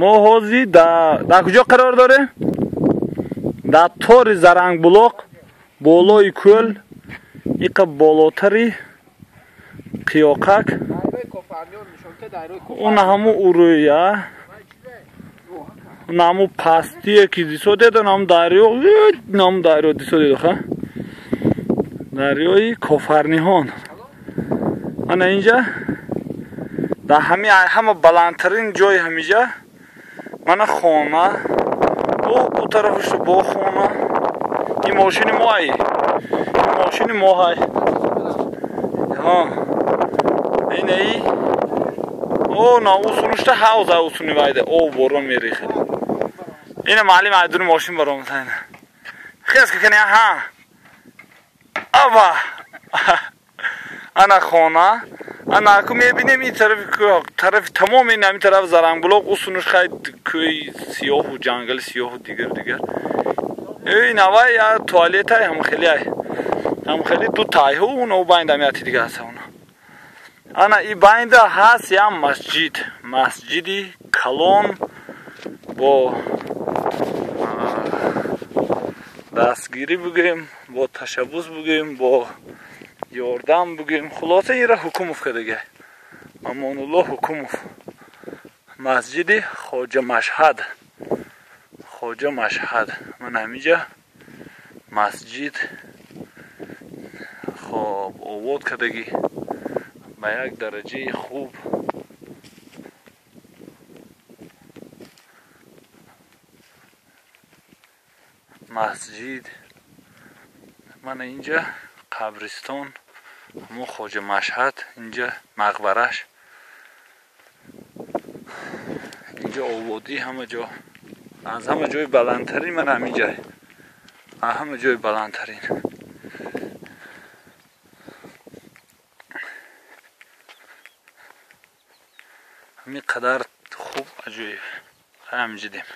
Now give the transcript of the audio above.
Мо ҳозир дар куҷо қарор дорем? Дар тори Зарангбулоқ, болои кӯл, иқа болотари Қиёқак. Он ҳаму урӯя, он ҳаму пастие ки дисо деда, ҳаму дарё, ҳаму дарё дисо деда, ха? Дарёи Кофарниҳон. Ана инҷа дар ҳами ҳама баландтарин ҷои ҳамиҷа мана хона, ӯ тарафаш бо хона. Ин мошини мо ай. Ин мошини мо ҳай. Ҳа. Инаи о на усунушта ҳавз усуни вайда об борон мерехад. Ина маълим айдуни мошин баромад ина. Хес кани ҳа. Аба. Ана хона. Ана аку мебинем ин тарафи тарафи тамоми ин ҳамин тараф Зарангбулоқ, усунуш хай кӯи сиёҳу ҷангали сиёҳу дигар дигар. Ин авай я туалетай ҳам хеле ай. Ҳам хеле ду тайҳу он о байнда меати дига ҳаста она. Ана и байнда ҳаст я масҷид, масҷиди калон бо дастгирӣ бигӯем, бо ташаббус бигӯем, бо ёрдам бигӯем. Хулоса инра Ҳукумов кардага. Амонулло Ҳукумов. Масҷиди Хоҷа Машҳад. Хоҷа Машҳад. Ман ҳаминҷа масҷид хоб овод кардагӣ ба як дараҷаи хуб. Масҷид. Мана инҷа қабристон, ҳамо Хоҷа Машҳад, инҷа мақбараш. Инҷа ободӣ ҳама ҷо. Аз ҳама ҷои баландтарин ман ҳаминҷа. Аз ҳама ҷои баландтарин. Ҳамин қадар хуб аҷоиб. Хай ҳаминҷа дем.